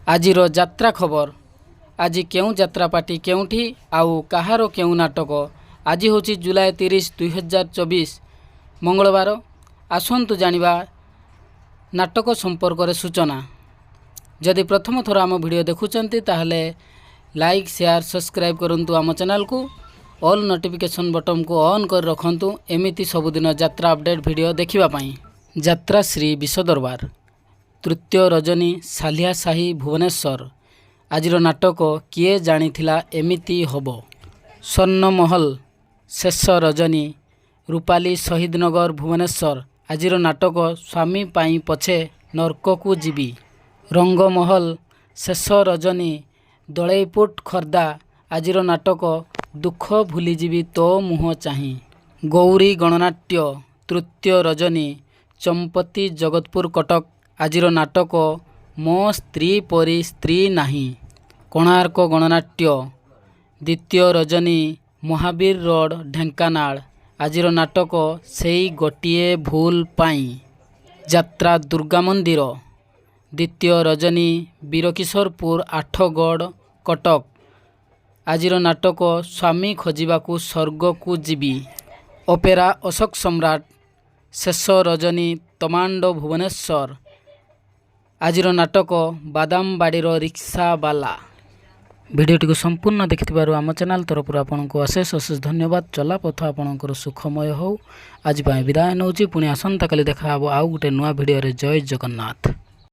ଆଜିର ଯାତ୍ରା ଖବର। ଆଜି କେଉଁ ଯାତ୍ରା ପାର୍ଟି କେଉଁଠି ଆଉ କାହାର କେଉଁ ନାଟକ? ଆଜି ହେଉଛି ଜୁଲାଇ 30, 2024, ମଙ୍ଗଳବାର। ଆସନ୍ତୁ ଜାଣିବା ନାଟକ ସମ୍ପର୍କରେ ସୂଚନା। ଯଦି ପ୍ରଥମ ଥର ଆମ ଭିଡ଼ିଓ ଦେଖୁଛନ୍ତି, ତାହେଲେ ଲାଇକ୍, ସେୟାର, ସବସ୍କ୍ରାଇବ୍ କରନ୍ତୁ ଆମ ଚ୍ୟାନେଲକୁ। ଅଲ୍ ନୋଟିଫିକେସନ୍ ବଟନ୍କୁ ଅନ୍ କରି ରଖନ୍ତୁ ଏମିତି ସବୁଦିନ ଯାତ୍ରା ଅପଡ଼େଟ୍ ଭିଡ଼ିଓ ଦେଖିବା ପାଇଁ। ଯାତ୍ରା ଶ୍ରୀ ବିଶ୍ୱ ଦରବାର, ତୃତୀୟ ରଜନୀ, ସାଲିଆ ସାହି, ଭୁବନେଶ୍ୱର। ଆଜିର ନାଟକ କିଏ ଜାଣିଥିଲା ଏମିତି ହବ। ସ୍ୱର୍ଣ୍ଣମହଲ, ଶେଷ ରଜନୀ, ରୂପାଲି ଶହୀଦନଗର, ଭୁବନେଶ୍ୱର। ଆଜିର ନାଟକ ସ୍ୱାମୀ ପାଇଁ ପଛେ ନର୍କକୁ ଯିବି। ରଙ୍ଗମହଲ, ଶେଷ ରଜନୀ, ଦଳେଇପୁଟ, ଖୋର୍ଦ୍ଧା। ଆଜିର ନାଟକ ଦୁଃଖ ଭୁଲିଯିବି ତୋ ମୁହଁ ଚାହିଁ। ଗୌରୀ ଗଣନାଟ୍ୟ, ତୃତୀୟ ରଜନୀ, ଚମ୍ପତି ଜଗତପୁର, କଟକ। ଆଜିର ନାଟକ ମୋ ସ୍ତ୍ରୀ ପରି ସ୍ତ୍ରୀ ନାହିଁ। କୋଣାର୍କ ଗଣନାଟ୍ୟ, ଦ୍ୱିତୀୟ ରଜନୀ, ମହାବୀର ରୋଡ଼, ଢେଙ୍କାନାଳ। ଆଜିର ନାଟକ ସେଇ ଗୋଟିଏ ଭୁଲ ପାଇଁ। ଯାତ୍ରା ଦୁର୍ଗା ମନ୍ଦିର, ଦ୍ୱିତୀୟ ରଜନୀ, ବୀରକିଶୋରପୁର, ଆଠଗଡ଼, କଟକ। ଆଜିର ନାଟକ ସ୍ୱାମୀ ଖୋଜିବାକୁ ସ୍ୱର୍ଗକୁ ଯିବି। ଅପେରା ଅଶୋକ ସମ୍ରାଟ, ଶେଷ ରଜନୀ, ତମାଣ୍ଡୋ, ଭୁବନେଶ୍ୱର। ଆଜିର ନାଟକ ବାଦାମବାଡ଼ିର ରିକ୍ସାବାଲା। ଭିଡ଼ିଓଟିକୁ ସମ୍ପୂର୍ଣ୍ଣ ଦେଖିଥିବାରୁ ଆମ ଚ୍ୟାନେଲ ତରଫରୁ ଆପଣଙ୍କୁ ଅଶେଷ ଅଶେଷ ଧନ୍ୟବାଦ। ଚଲାପଥ ଆପଣଙ୍କର ସୁଖମୟ ହେଉ। ଆଜି ପାଇଁ ବିଦାୟ ନେଉଛି। ପୁଣି ଆସନ୍ତାକାଲି ଦେଖା ହେବ ଆଉ ଗୋଟେ ନୂଆ ଭିଡ଼ିଓରେ। ଜୟ ଜଗନ୍ନାଥ।